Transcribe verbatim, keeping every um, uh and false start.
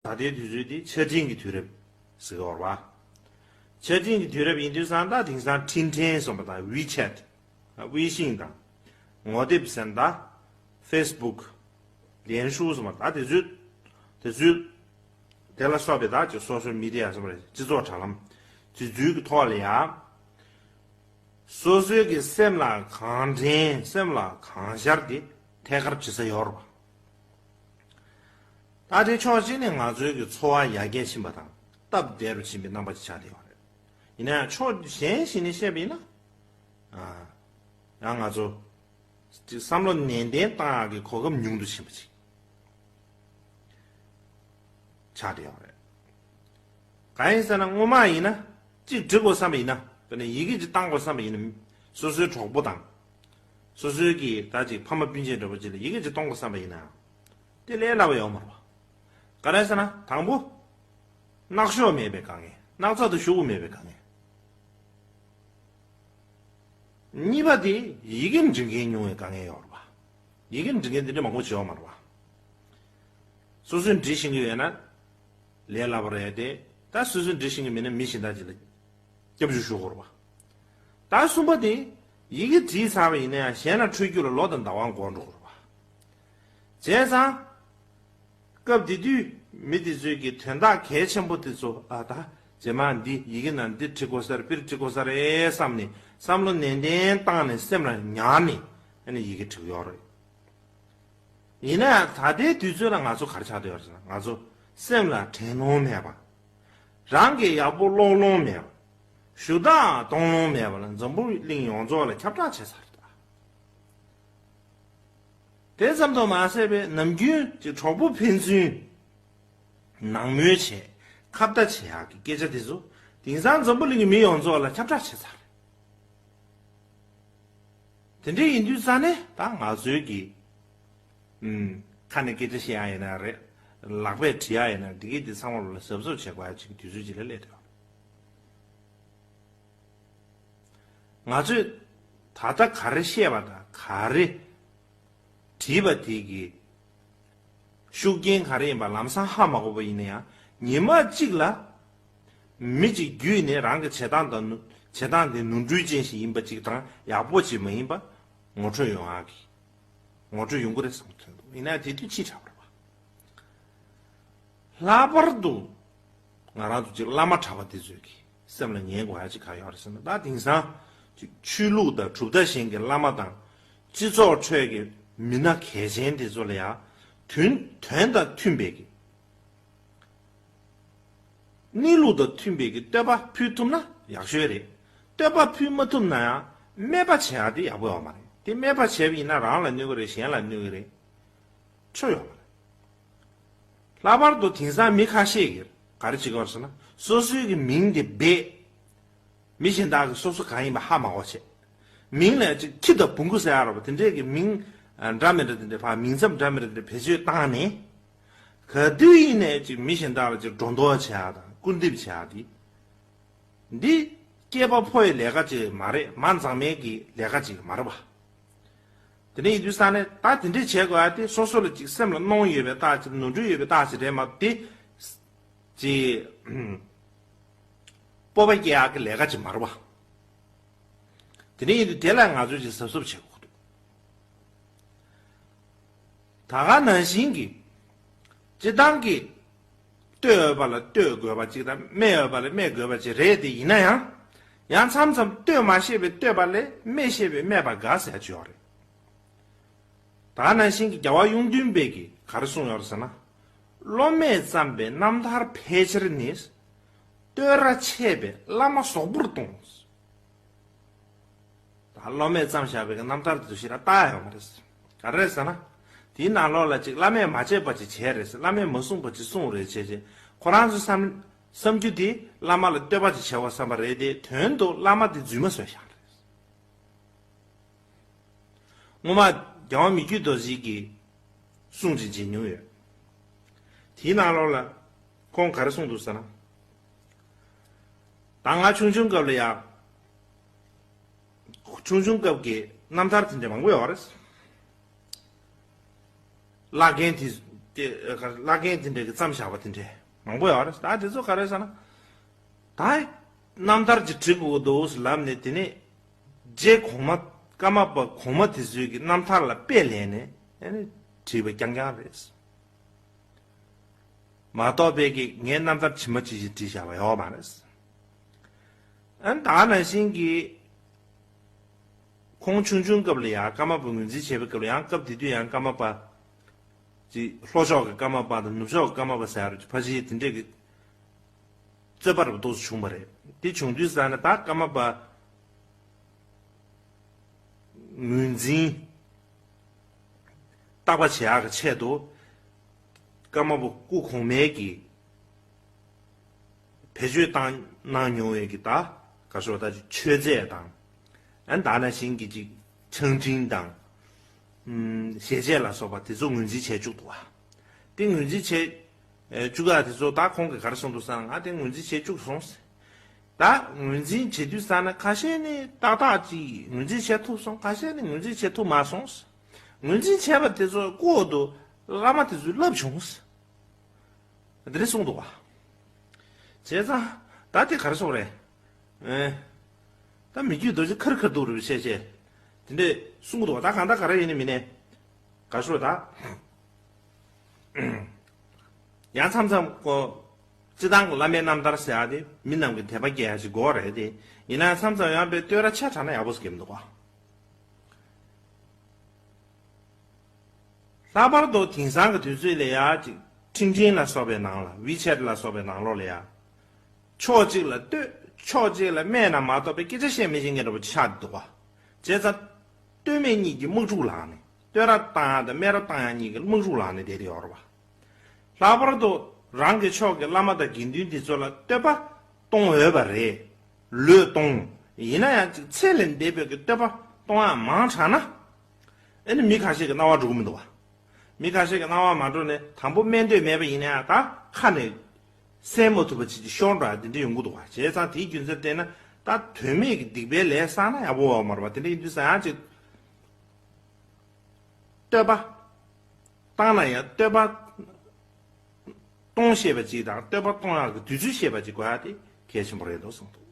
ད་ལྟའི་དུས་ཚོད་འདི་ཆ་འཕྲིན་གྱི་དུས་རབས་ཟེར་གྱི་ཡོད་རེད་པ། ཆ་འཕྲིན་གྱི་དུས་རབས་ཡིན་དུས་ཙང་ད་དེང་སང་འཕྲིན་ཕྲན་གསུངས་པ་དང་ཝི་ཆེ་ཊི། ཝི་ཤིང་དང་། ངོ་དེབ་ཟེར་ན་ད། ཧྥེ་སི་བུག་ལན་ཧྲུའུ་གསུངས་པ་ད་དེ་ཚོའི། དེ་ཚོའི། དེ་ལ་སོགས་པའི་ད་ཅིག་སོ་ཤལ་མི་ཌི་ཡ་གསུངས་པ་རེད། སྤྱི་ཚོགས་དྲ་ལམ། དེ་ཚོའི་གི་ཐོག་ལ་ཡ། སོ་སོའི་གི་སེམས་ལ་གང་དྲན་སེམས་ལ་གང་ཤར་དེ་ཐད་ཀར་བྲིས་ས་ཡོད་རེད་པ། ད་དེ་ཕྱོགས་གཅིག་ནས་ང་ཚོའི་གི་འཚོ་བ་ཡར་རྒྱས་ཕྱིན་པ་དང་སྟབས་བདེ་རུ་ཕྱིན་པའི་རྣམ་པ་ཅིག་ཆགས་བསྡད་ཡོད་རེད། ཡིན་ན་ཡང་ཕྱོགས་གཞན་ཞིག་ནས་བཤད་པ་ཡིན་ན། ཨ། ཡང་ང་ཚོ། ཅིག་བསམ་བློ་ནན་ཏན་བཏང་ཡག་གི་གོ་སྐབས་ཉུང་དུ་ཕྱིན་པ་ཅིག་ཆགས་བསྡད་ཡོད་རེད། གང་ཡིན་ཟེར་ན་སྔོན་མ་ཡིན་ན། གཅིག་འབྲི་དགོས་བསམ་པ་ཡིན་ན། དཔེར་ན་ཡི་གེ་ཅིག་བཏང་དགོས་བསམ་པ་ཡིན་ན། སོ་སོའི་གྲོགས་པོ་དང་། སོ་སོའི་གི་ད་ཅིག་ཕ་མ་སྤུན་མཆེད་འདྲ་པོ་ཅིག་ལ་ཡི་གེ་ཅིག་གཏོང་དགོས་བསམ་པ་ཡིན་ན། དེ་ལས་སླ་པོ་ཡོད་མ་རེད་པ། ག་རེ་ཟེར་ན་དང་པོ། སྣག་ཤོག་མེད་པའི་དཀའ་ངལ། སྣག་ཚ་དང་ཤོག་བུ་མེད་པའི་དཀའ་ངལ། གཉིས་པ་དེ་ཡི་གེ་འབྲི་མཁན་ཉུང་བའི་དཀའ་ངལ་ཡོད་རེད་པ། ཡི་གེ་འབྲི་མཁན་དེ་འདྲ་མང་པོ་བྱེད་ཡོད་མ་རེད་པ། སོ་སོས་འབྲི་ཤེས་ཀྱི་ཡོད་ན་ལས་སླ་པོ་རེད་དེ། ད་སོ་སོས་འབྲི་ཤེས་ཀྱི་མེད་ན་མི་གཞན་དག་ཅིག་ལ་སྐྱབས་འཇུག་ཞུ་དགོས་རེད་པ། ད་གསུམ་པ་དེ་ཡི་གེ་བྲིས་ཚར་བ་ཡིན་ན་ཡང་གཞན་ལ་འཕྲོད་རྒྱུ་ལ་ལོ་དང་ཟླ་བ་འགོར་འགྲོ་གི་རེད་པ། བྱས་ཙང་། སྐབས་དེ་དུས་མི་དེ་ཚོས་ཀྱི་དོན་དག་གལ་ཆེན་པོ་དེ་ཚོ་ཨ་ད་རྗེས་མ་འདི་ཡི་གེ་ནང་འདི་བྲི་དགོས་ས་རེད། ཕིར་བྲི་དགོས་ས་རེད་བསམ་ནས་བསམ་བློ་ནན་ཏན་བཏང་ནས་སེམས་ལ་ཉར་ནས་ཨ་ནི་ཡི་གེ་བྲི་གི་ཡོད་རེད། ཡིན་ན་ཡང་ད་ལྟའི་དུས་ཚོད་ལ་ང་ཚོ་ག་རེ་ཆགས་བསྡད་ཡོད་རེད་ཟེར་ན། ང་ཚོ་སེམས་ལ་དྲན་ལོང་མེད་པ། རང་གི་ཡག་པོ་ཀློག་ལོང་མེད་པ། ཞུ་དག་གཏོང་ལོང་མེད་པ་ལ་འཛམ་བུ་གླིང་ཡོངས་རྫོགས་ལ་ཁྱབ་བསྒྲགས་བྱས་ཚར་རེད་ད། དེ་ཙམ་དུ་མ་ཟད་པའི་ནམ་རྒྱུན་གྱི་གྲོགས་པོ་ཕན་ཚུན་ནང་མོལ་བྱས་ཁ་བརྡ་བྱེད་ཡག་གི་སྐད་ཆ་དེ་ཚོ་དེང་སང་འཛམ་བུ་གླིང་གི་མི་ཡོངས་རྫོགས་ལ་ཁྱབ་བསྒྲགས་བྱས་ཚར་རེད། དེ་འདྲ་ཡིན་དུས་ཙ་ནས་ད་ང་ཚོའི་གི་ཨུམ། ཁ་ནས་སྐད་ཆ་བཤད་ཡག་ཡིན་ན་རེད། ལག་པས་འབྲི་ཡག་ཡིན་ན་འདི་གི་འདི་ཚང་མ་ལ་གཟབ་གཟབ་བྱེད་དགོས་ཡག་ཅིག་དུས་ཚོད་ཅིག་ལ་སླེབས་ཐུབ། ང་ཚོས་ད་ལྟ་ག་རེ་བཤད་པ་དང་ག་རེ་བྲིས་པ་དེ་གི་ཤུགས་རྐྱེན་ག་རེ་ཡིན་པ་ལམ་སང་ཧ་མ་གོ་བ་ཡིན་ན་ཡང་ཉི་མ་གཅིག་ལ་མི་གཅིག་བརྒྱུད་ནས་རང་གི་བྱེད་སྟངས་དང་ནུ་བྱེད་སྟངས་དེ་ནོར་འཁྲུལ་ཅན་ཞིག་ཡིན་པ་གཅིག་དང་ཡག་པོ་ཅིག་མ་ཡིན་པ་ངོ་འཕྲོད་ཡོང་ཡག་གི་ངོ་འཕྲོད་ཡོང་གི་རེད་བསམ་གྱི་འདུག་ཡིན་ན་དེ་དུས་ཕྱི་དྲགས་པ་རེད་པ། ལྷག་པར་དུ་ང་རང་ཚོ་ཅིག་བླ་མ་གྲྭ་པ་དེ་ཚོས་ཀྱི་སེམས་ལ་ངེས་དགོས་ཡ་ཅིག་ག་ཡོད་རེད་ཟེར་ན། ད་དེང་སང་ཅིག་ཆོས་ལུགས་དང་གྲུབ་མཐའ་གཞན་གྱི་བླ་མ་དང་སྤྱི་ཚོགས་ཁྲོད་ཀྱི་མི་སྣ་གལ་ཆེན་དེ་ཚོ་ལ་ཡང་དོན་དོན་དང་མཐུན་པའི་གི་གནས་ལུགས་དང་མཐུན་པའི་གི་བསྟོད་པ་ཕུལ་ཐུབ་ན་ཡག་ཤོས་རེད། བསྟོད་པ་ཕུལ་མ་ཐུབ་ན་ཡང་སྨད་པ་བྱེད་ཡ་དེ་ཡག་པོ་ཡོད་མ་རེད། དེ་སྨད་པ་བྱས་པ་ཡིན་ན་རང་ལ་གནོད་གི་རེད། གཞན་ལ་གནོད་གི་རེད། ཆོ་ཡོད་མ་རེད། ལྷག་པར་དུ་དེང་སང་མི་ཁ་ཤས་ཀྱིས་ག་རེ་བྱེད་ཀྱི་ཡོད་རེད་ཟེར་ན། སོ་སོའི་གི་མིང་དེ་སྦས། མི་གཞན་དག་གིས་སོ་སོ་གང་ཡིན་པ་ཧ་མ་གོ་བྱས། མིང་ལ་ཅིག་ཁྱི་དང་བོང་གུ་ཟེར་ཡ་རེད་པ། དེ་འདྲས་ཀྱི་མིང་ཨ་འདྲ་མི་འདྲ་དེ་འདྲས་ཕར་མིང་མཚམས་འདྲ་མི་འདྲ་དེ་འདྲས་བེད་སྤྱོད་བཏང་ནས། ག་དུས་ཡིན་ནའི་ཅིག་མི་གཞན་དག་ལ་ཅིག་སྒྲོ་འདོགས་བྱེད་ཡ་དང་སྐུར་འདེབས་བྱེད་ཡ་དེ། འདི་སྐྱེས་པ་ཕོ་ཡི་ལས་ཀ་ཅིག་མ་རེད། མ་འཛངས་མའི་གི་ལས་ཀ་ཅིག་མ་རེད་པ། དེ་ནས་ཡིན་དུས་ཙང་ནས་ད་དེ་འདྲས་བྱེད་དགོས་ཡ་དེ་སོ་སོ་ལ་ཅིག་སེམས་ལ་གནོང་ཡོད་པའི་རྟགས་ཅིག་ནོར་འཁྲུལ་ཡོད་པའི་རྟགས་ཅིག་རེད་མ་གཏོགས་དེ། ཅིག་སྤོབས་པ་སྐྱེ་ཡག་གི་ལས་ཀ་ཅིག་མ་རེད་པ། དེ་ནས་ཡིན་དུས་དེ་ལ་ང་ཚོས་ཅིག་གཟབ་གཟབ་བྱེད་དགོས་འདུག་ད་ག་ནང་བཞིན་གྱི། སྤྱིར་བཏང་གི་བསྟོད་འོས་པ་ལ་བསྟོད་དགོས་པ་ཅིག་དང་སྨད་འོས་པ་ལ་སྨད་དགོས་པ་ཅིག་རེད་དེ། ཡིན་ན་ཡང་། ཡང་མཚམས་མཚམས་བསྟོད་མ་ཤེས་པའི་བསྟོད་པ་ལས་སྨད་ཤེས་པའི་སྨད་པ་དགའ་ཟེར་ཅིག་ཡོད་རེད། ད་ག་ནང་བཞིན་གྱི་རྒྱལ་བ་གཡུང་སྟོན་པས་ཀྱིས་ག་རེ་གསུངས་ཡོད་རེད་ཟེར་ན། སློབ་མས་བརྩམས་པའི་རྣམ་ཐར་ཕལ་ཆེར་ནི། བསྟོད་ར་ཆད་པས་བླ་མ་ཟོག་པོར་གཏོང་། ད་སློབ་མས་བརྩམས་བཞག་པའི་རྣམ་ཐར་དེ་ཚོ་ཞེ་དྲག་བལྟ་ཡ་ཡོད་མ་རེད། ག་རེ་རེད་ཟེར་ན། དེའི་ནང་ལོགས་ལ་ཅིག་བླ་མས་མ་བྱས་པ་ཅིག་བྱས་རེད་ཟེར། བླ་མས་མ་གསུངས་པ་ཅིག་གསུངས་རེད་བྱས་བྱས། ཁོ་རང་ཚོའི་བསམ་བསམ་རྒྱུ་དེ་བླ་མ་ལ་བསྟོད་པ་ཅིག་བྱས་པ་བསམ་པ་རེད་དེ། དོན་དུ་བླ་མ་དེ་རྫུན་མ་བཟོས་བཞག་རེད། སྔོན་མ་རྒྱལ་བ་མི་བསྐྱོད་རྡོ་རྗེ་གི་གསུང་ཅིག་མཇལ་མྱོང་ཡོད། དེའི་ནང་ལོགས་ལ་ཁོང་ག་རེ་གསུངས་འདུག་ཟེར་ན། ད་ང་ཆུང་ཆུང་སྐབས་ལ་ཡང་། ཆུང་ཆུང་སྐབས་ཀྱི་རྣམ་ཐར་དེ་འདྲ་མང་པོ་ཡོད་རེད། བླ་རྒན་དེ་ དེ་བླ་རྒན་དེ་འདྲས་ཀྱིས་བརྩམས་བཞག་པ་དེ་འདྲས་མང་པོ་ཡོད་རེད། ད་དེ་ཚོ་ག་རེ་ཟེར་ན། ད་རྣམ་ཐར་ཅིག་བྲི་དགོས་འདུག་ལབ་ནས། དེ་ནས་རྗེ་གོང་མ་ཀརྨ་པ་གོང་མ་དེ་ཚོའི་གི་རྣམ་ཐར་ལ་དཔེ་ལེན་ནས་ཨ་ནི་བྲིས་པ་རྐྱང་རྐྱང་རེད། མ་གཏོགས་པའི་གི་ངའི་རྣམ་ཐར་ཇི་མ་ཇི་བཞིན་བྲིས་བཞག་པ་ཡོད་མ་རེད། ཨ་ནི་ད་ནང་བཞིན་གྱི་ཁོང་ཆུང་ཆུང་སྐབས་ལ་ཡང་ཀརྨ་པ་ངོས་འཛིན་བྱས་པའི་སྐབས་ལ་ཡང་། སྐབས་དེ་དུས་ཡང་ཀརྨ་པ་ཅིག་ལྷོ་ཕྱོགས་ཀྱི་ཀརྨ་པ་དང་ནུབ་ཕྱོགས་ཀྱི་ཀརྨ་པ་ཟེར་ཡ་རུ་ཕལ་ཆེར་དེ་འདྲས་ཀྱི་རྩོད་པ་རུ་ཏོག་ཙམ་བྱུང་བ་རེད། དེ་བྱུང་དུས་ཙ་ན་ད་ཀརྨ་པ་ངོས་འཛིན་བརྟག་པ་བྱེད་ཡག་གི་ཆེད་དུ་ཀརྨ་པ་སྐུ་གོང་མའི་གི་བེད་སྤྱོད་བཏང་གནང་མྱོང་བའི་གི་ད་ག་ཤོག་ད་ཅིག་མཆོད་རྫས་དང་། ཨ་ནི་ད་ནང་བཞིན་གྱི་ཅིག་ཆང་འཕྲིན་དང་། ཨུམ། ཞལ་ཆད་ལ་སོགས་པ་དེ་ཚོ་ངོས་འཛིན་བྱས་བཅུག་འདུག་བ། དེ་ངོས་འཛིན་བྱས་ཨེ་བཅུག་ཡ་དེ་ཚོ་ད་ཁོང་གིས་ག་རེ་གསུངས་འདུག་ཟེར་ན། ང་དེ་ངོས་འཛིན་བྱས་བཅུག་སོང་ཟེར། ད་ངོས་འཛིན་བྱེད་དུས་ཙ་ན་ཁ་ཤས་ནི་ཏག་ཏག་ཅིག་ངོས་འཛིན་བྱེད་ཐུབ་སོང་། ཁ་ཤས་ནི་ངོས་འཛིན་བྱེད་ཐུབ་མ་སོང་ཟེར། ངོས་འཛིན་བྱས་པ་དེ་ཚོ་ལྐོག་ཏུ་བླ་མ་དེ་ཚོས་བསླབ་བྱུང་ཟེར། དེ་འདྲ་གསུངས་འདུག་བ། བྱས་ཙང་ད་དེ་ག་རེ་སོང་རེད། ཨེ། ད་མི་རྒྱུད་རྡོ་རྗེ་ཁར་ཁར་འདུག་རེད་བཤད་བཤད། དེ་འདྲས་གསུང་གི་འདུག་བ། ད་གང་ལྟར་ག་རེ་ཡིན་ནི་མིན་ནས། ག་ཤོད་ད། ཡང་མཚམས་མཚམས་ཀོ། སྤྱི་བཏང་གི་བླ་མའི་རྣམ་ཐར་ཟེར་ཡ་དེ་མི་རྣམས་ཀྱི་དད་པ་སྐྱེ་ཡ་ཞིག་དགོས་རེད་དེ། ཡིན་ན་མཚམས་མཚམས་ཡང་པའི་བསྟོད་ར་ཆ་དྲགས་ན་ཡག་པོ་ཟེར་གྱི་མི་འདུག་བ། ལྷག་པར་དུ་དེང་སང་གི་དུས་ཚོད་ལ་ཡ་ཅིག་འཕྲིན་ཕྲན་ལ་སོགས་པའི་ནང་ལ། ཝི་ཆེ་ཊི་ལ་སོགས་པའི་ནང་ལོགས་ལ་ཡ། ཕྱོགས་གཅིག་ལ་བསྟོད། ཕྱོགས་གཅིག་ལ་སྨད་ན་མ་གཏོགས་པའི་སྐད་ཆ་བཤད་མི་ཤེས་མཁན་འདྲ་པོ་ཆགས་འདུག་བ། བྱས་ཙང་། བསྟོད་སྨད་གཉིས་ཀྱི་དམག་འཁྲུག་ལངས་ནས། བསྟོད་ར་བཏང་ཡ་དང་སྨད་ར་བཏང་ཡ་གཉིས་ཀྱི་དམག་འཁྲུག་ལངས་ནས་བསྡད་དེ་ཡོད་རེད་བ། ལྷག་པར་དུ་རང་གི་ཕྱོགས་ཀྱི་བླ་མ་དང་དགེ་འདུན་འདི་ཚོ་ལ་བསྟོད་པ་གཏོང་འོས་པ་རེད། ལོས་གཏོང་། ཡིན་ན་ཡང་ཅིག་ཚད་ལས་འདས་པའི་གི་བསྟོད་པ་གཏོང་ཡ་མང་དྲགས་ན། ཨེ་ནི་མི་ཁ་ཤས་ཀྱི་རྣ་བར་འགྲོ་གི་མི་འདུག་བ། མི་ཁ་ཤས་ཀྱི་རྣ་བར་མ་འགྲོ་ནས། དང་པོ་སྨད་འདོད་མེད་པ་ཡིན་ན་ཡང་ད་ཁ་ནས་གསན་མ་ཐུབ་པ་ཅིག་ཅིག་ཤོར་འགྲོ་ཡ་དེ་འདྲ་ཡོང་གི་འདུག་བ། བྱས་ཙང་དེའི་རྒྱུ་མཚན་བལྟས་ན། ད་དོན་མེད་ཀྱི་སྡིག་པའི་ལས་བསགས་ན་ཡག་པོ་ཡོད་མ་རེད་བ། དེ་འདྲ་ཡིན་དུས་ཙང་ཡང་ཅིག་བསྟོད་པ་བཏང་ན་ཡང་བསྟོད་པ་གཏོང་ཤེས་པ་ཅིག་དང་། བསྟོད་པ་གཏོང་ཡག་གི་དུས་ཚོད་ཤེས་པ་ཅིག་དགོས་ཡ་དེ་གལ་ཆེན་པོ་རེད་འདུག་བསམ་འདུག།